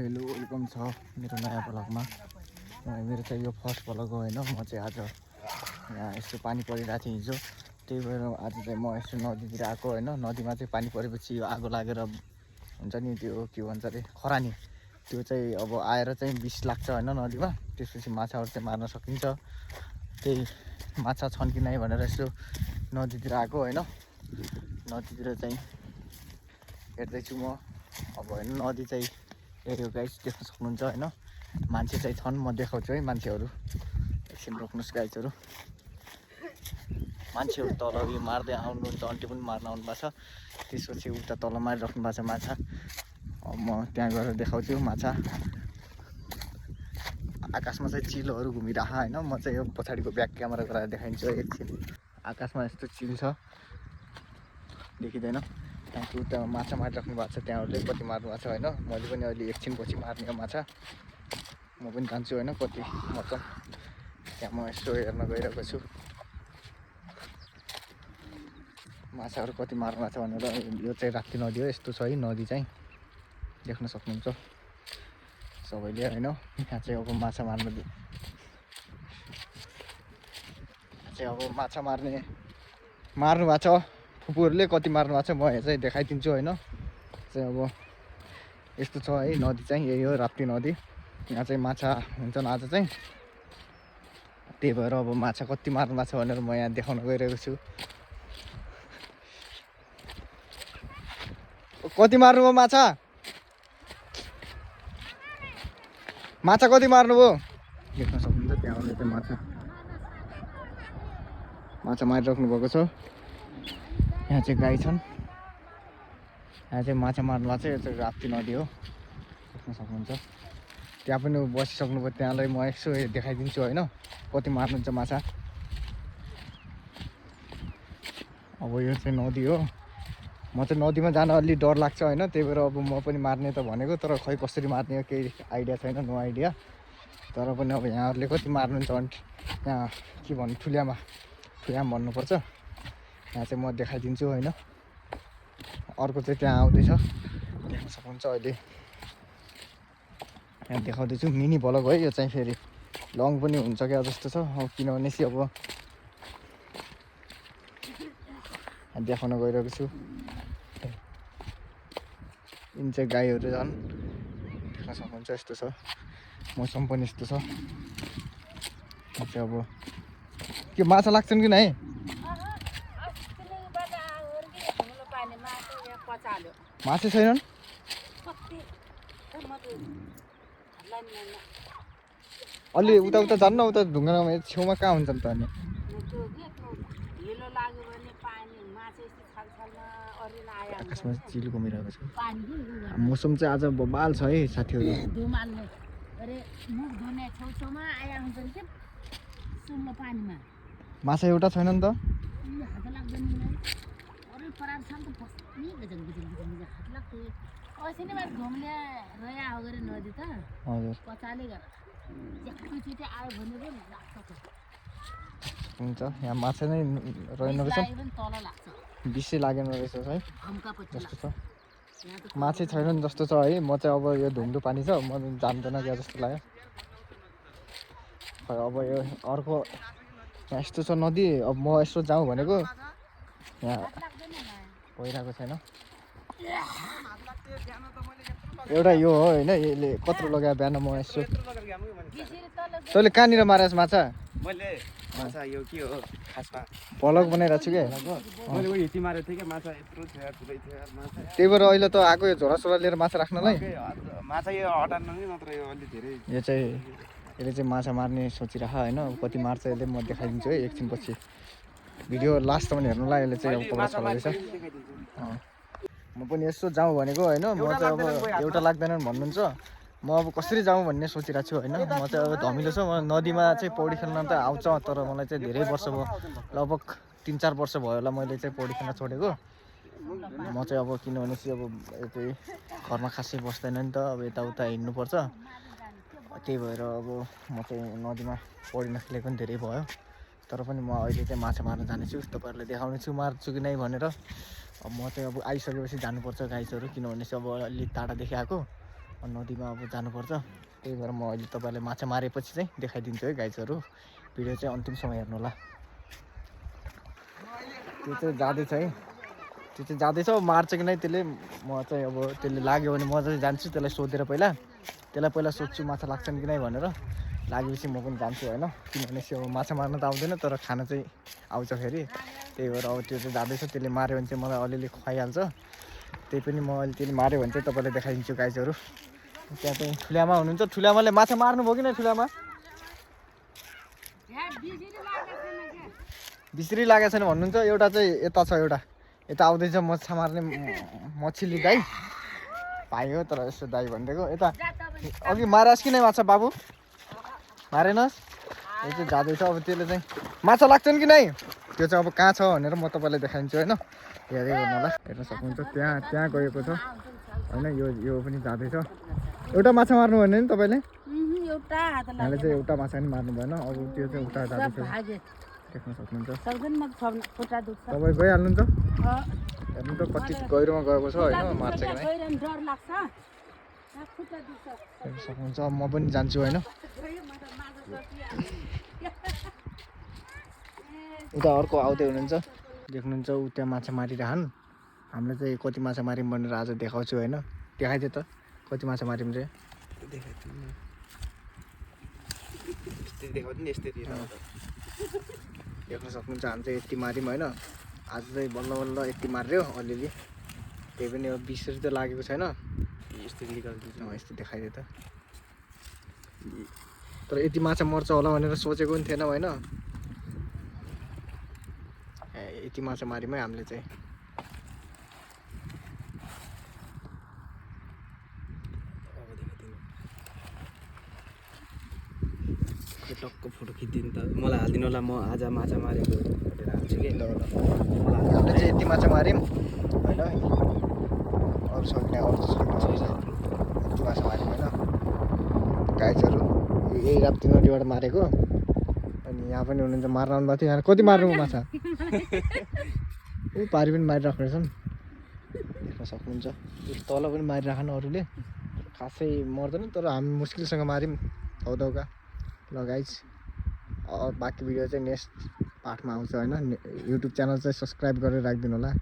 Hello welcome छ मेरो नयाँ भ्लगमा। मेरो चाहिँ यो फर्स्ट भ्लग हो होइन। म चाहिँ आज यहाँ यस्तो पानी परिरहेको थियो हिजो, त्यही भएर आज चाहिँ म यस्तो नदीतिर आएको होइन। नदीमा चाहिँ पानी परेपछि यो आगो लागेर हुन्छ नि त्यो के भन्छ अरे खरानी, त्यो चाहिँ अब आएर चाहिँ विष लाग्छ होइन नदीमा। त्यसपछि माछाहरू चाहिँ मार्न सकिन्छ। त्यही माछा छन् कि नै भनेर यसो नदीतिर आएको होइन। नदीतिर चाहिँ हेर्दैछु म अब होइन। नदी चाहिँ हेऱ्यो गाइस, देख्न सक्नुहुन्छ होइन। मान्छे चाहिँ छन्, म देखाउँछु है मान्छेहरू। एकछिन रोक्नुहोस् गाइसहरू। मान्छेहरू तल यो मार्दै आउनुहुन्छ, अन्टी पनि मार्न आउनु भएको छ। त्यसपछि उता तल मारिराख्नु भएको छ माछा। अब म त्यहाँ गएर देखाउँछु माछा। आकाशमा चाहिँ चिलोहरू घुमिरहेको होइन। म चाहिँ यो पछाडिको ब्याक क्यामेरा गराएर देखाइदिन्छु एकछिन। आकाशमा यस्तो चिल छ, देखिँदैन। त्यहाँको उता माछा मारिराख्नु भएको छ, त्यहाँहरूले कति मार्नु भएको छ होइन। मैले पनि अहिले एकछिन पछि मार्ने हो माछा। म पनि जान्छु होइन कति मर्छ। त्यहाँ म यसो हेर्न गइरहेको छु माछाहरू कति मार्नु भएको छ भनेर। यो चाहिँ राप्ती नदी हो, यस्तो छ है नदी चाहिँ, देख्न सक्नुहुन्छ सबैले होइन। यहाँ चाहिँ अब माछा मार्नु अब माछा मार्नु भएको छ फुपूहरूले। कति मार्नु भएको छ म चाहिँ देखाइदिन्छु होइन। चाहिँ अब यस्तो छ है नदी चाहिँ, यही हो राप्ती नदी। यहाँ चाहिँ माछा हुन्छन् आज चाहिँ, त्यही भएर अब माछा कति मार्नु भएको छ भनेर म यहाँ देखाउन गइरहेको छु। कति मार्नुभयो माछा? माछा कति मार्नुभयो? देख्न सक्नुहुन्छ त्यहाँबाट चाहिँ माछा मारिराख्नु भएको छ। यहाँ चाहिँ गाई छन्, यहाँ चाहिँ माछा मार्नु भएको छ। यो चाहिँ राप्ती नदी हो, देख्न सक्नुहुन्छ। त्यहाँ पनि बसिसक्नुभयो, त्यहाँलाई म यसो देखाइदिन्छु होइन कति मार्नुहुन्छ माछा। अब यो चाहिँ नदी हो। म चाहिँ नदीमा जान अलि डर लाग्छ होइन, त्यही भएर अब म पनि मार्ने त भनेको, तर खै कसरी मार्ने हो केही आइडिया छैन, नो आइडिया। तर पनि अब यहाँहरूले कति मार्नुहुन्छ भने यहाँ के भन्नु, ठुल्यामा भन्नुपर्छ। यहाँ चाहिँ म देखाइदिन्छु होइन। अर्को चाहिँ त्यहाँ आउँदैछ, देख्न सक्नुहुन्छ अहिले। यहाँ देखाउँदैछु, मिनी भ्लग है यो चाहिँ। फेरि लङ पनि हुन्छ क्या जस्तो छ, किनभने चाहिँ अब देखाउन गइरहेको छु। यिन चाहिँ गाईहरू छन्, देख्न सक्नुहुन्छ यस्तो छ। मौसम पनि यस्तो छ। चाहिँ अब के माछा लाग्छन् कि नै? माछा छैनन्? अलि उता जान्न, उता ढुङ्गामा छेउमा कहाँ हुन्छ त अनि? आकाशमा चिल घुमिरहेको छ। मौसम चाहिँ आज बबाल छ है साथीहरू। माछा एउटा छैन नि त? हुन्छ, यहाँ माछा नै रहेन रहेछ, विषै लागेन रहेछ है जस्तो छ। माछै छैनन् जस्तो छ है। म चाहिँ अब यो धुम्दो पानी छ, म जान्दैन क्या जस्तो लाग्यो। खै अब यो अर्को यहाँ यस्तो छ नदी। अब म यसो जाउँ भनेको यहाँ भइरहेको छैन। एउटा यो हो होइन, यसले कत्रो लगायो बिहान। म यसो तैँले कहाँनिर मारेस् माछा? मैले माछा यो के हो खासमा भ्लग बनाइरहेको छु क्या। मैले उयो हिटी मारेको थिएँ कि माछा यत्रो थियो, ठुलै थियो माछा। त्यही भएर अहिले त आएको यो झोला लिएर माछा राख्नलाई। माछा यो हटाउन नि, नत्र यो अलि धेरै। यसले चाहिँ माछा मार्ने सोचिरह होइन। कति मार्छ यसले म देखाइदिन्छु है एकछिन पछि। भिडियो लास्टसम्म हेर्नुलाई यसले चाहिँ अब कपडा चलाउँदैछ। म पनि यसो जाउँ भनेको होइन। म चाहिँ अब एउटा लाग्दैनन् भन्नुहुन्छ। म अब कसरी जाउँ भन्ने सोचिरहेको छु होइन। म चाहिँ अब धमिलो छ। म नदीमा चाहिँ पौडी खेल्न त आउँछ, तर मलाई चाहिँ धेरै वर्ष भयो, लगभग 3-4 वर्ष भयो होला मैले चाहिँ पौडी खेल्न छोडेको। म चाहिँ अब किनभने चाहिँ अब यतै घरमा खासै बस्दैन नि त, अब यताउता हिँड्नुपर्छ। त्यही भएर अब म चाहिँ नदीमा पौडी नखेलेको पनि धेरै भयो। तर पनि म अहिले चाहिँ माछा मार्न जानेछु, तपाईँहरूलाई देखाउने छु मार्छु कि नै भनेर। अब म चाहिँ अब आइसकेपछि जानुपर्छ गाइसहरू, किनभने चाहिँ अब अलि टाढादेखि आएको। नदीमा अब जानुपर्छ। त्यही भएर म अहिले तपाईँलाई माछा मारेपछि चाहिँ देखाइदिन्छु है गाइजहरू। भिडियो चाहिँ अन्तिमसम्म हेर्नु होला। त्यो चाहिँ जाँदैछ है, त्यो चाहिँ जाँदैछ। अब मार्छ कि नै त्यसले, म चाहिँ अब त्यसले लाग्यो भने म चाहिँ जान्छु त्यसलाई सोधेर त्यसलाई पहिला सोध्छु माछा लाग्छन् कि नै भनेर। लागेपछि म पनि जान्छु होइन, किनभने अब माछा मार्न त आउँदैन तर खाना चाहिँ आउँछ फेरि। त्यही भएर अब त्यो चाहिँ जाँदैछ, त्यसले माऱ्यो भने चाहिँ मलाई अलिअलि खुवाइहाल्छ। त्यही पनि म अहिले त्यसले माऱ्यो भने चाहिँ तपाईँलाई देखाइदिन्छु गाइजहरू। त्यहाँ चाहिँ ठुल्यामा हुनुहुन्छ, ठुल्यामाले माछा मार्नुभयो कि नै? ठुल्यामा बिस्री लागेको छैन भन्नुहुन्छ। एउटा चाहिँ यता छ, एउटा यता आउँदैछ माछा मार्ने मछली दाइ भाइ हो, तर यसो दाइ भनिदिएको। यता अघि मारेस् कि नै माछा बाबु? मारेनस्? यो चाहिँ जाँदैछ। अब त्यसले चाहिँ माछा लाग्छन् कि नै त्यो चाहिँ अब कहाँ छ भनेर म तपाईँलाई देखाइदिन्छु होइन, हेर्दै गर्नु होला। हेर्न सक्नुहुन्छ त्यहाँ गएको छ होइन। यो पनि जाँदैछ। एउटा माछा मार्नु भने नि तपाईँले? यहाँले चाहिँ एउटा माछा पनि मार्नु भएन। अब त्यो चाहिँ उता जाँदैछ, देख्न सक्नुहुन्छ। तपाईँ गइहाल्नुहुन्छ? हेर्नु त कति गहिरोमा गएको छ होइन, मार्छ कि नै हेर्न सक्नुहुन्छ। अब म पनि जान्छु होइन। उता अर्को आउँदै हुनुहुन्छ, देख्नुहुन्छ ऊ त्यहाँ माछा मारिरहन्। हामीले चाहिँ कति माछा माऱ्यौँ भनेर आज देखाउँछु होइन। देखाइदियो त कति माछा माऱ्यौँ चाहिँ देख्न सक्नुहुन्छ। हामी चाहिँ यति माऱ्यौँ होइन। आज चाहिँ बल्ल बल्ल यति मार्यो अलिअलि। त्यही पनि अब बिस्री त लागेको छैन। यस्तो देखाइदियो त। तर यति माछा मर्छ होला भनेर सोचेको पनि थिएन होइन। यति माछा माऱ्यौँ है हामीले चाहिँ। टक्क फोटो खिचिदिनु त, मलाई हालिदिनु होला। म आज माछा मारेको भनेर हाल्छु कि। ल हामीले चाहिँ यति माछा माऱ्यौँ होइन। अरू सक्ने यति माछा माऱ्यौँ होइन गाइजहरू। यही राप्ती नदीबाट मारेको। अनि यहाँ पनि हुनुहुन्छ, मार्न आउनु भएको थियो। यहाँ कति मार्नु माछा ऊ पारि पनि मारिराख्नु रहेछन्, देख्न सक्नुहुन्छ। तल पनि मारिराख्नु अरूले, खासै मर्दैन। तर हामी मुस्किलसँग माऱ्यौँ धौधौका। ल गाइज बाँकी भिडियो चाहिँ नेक्स्ट पार्टमा आउँछ होइन। युट्युब च्यानल चाहिँ सब्सक्राइब गरेर राखिदिनु होला।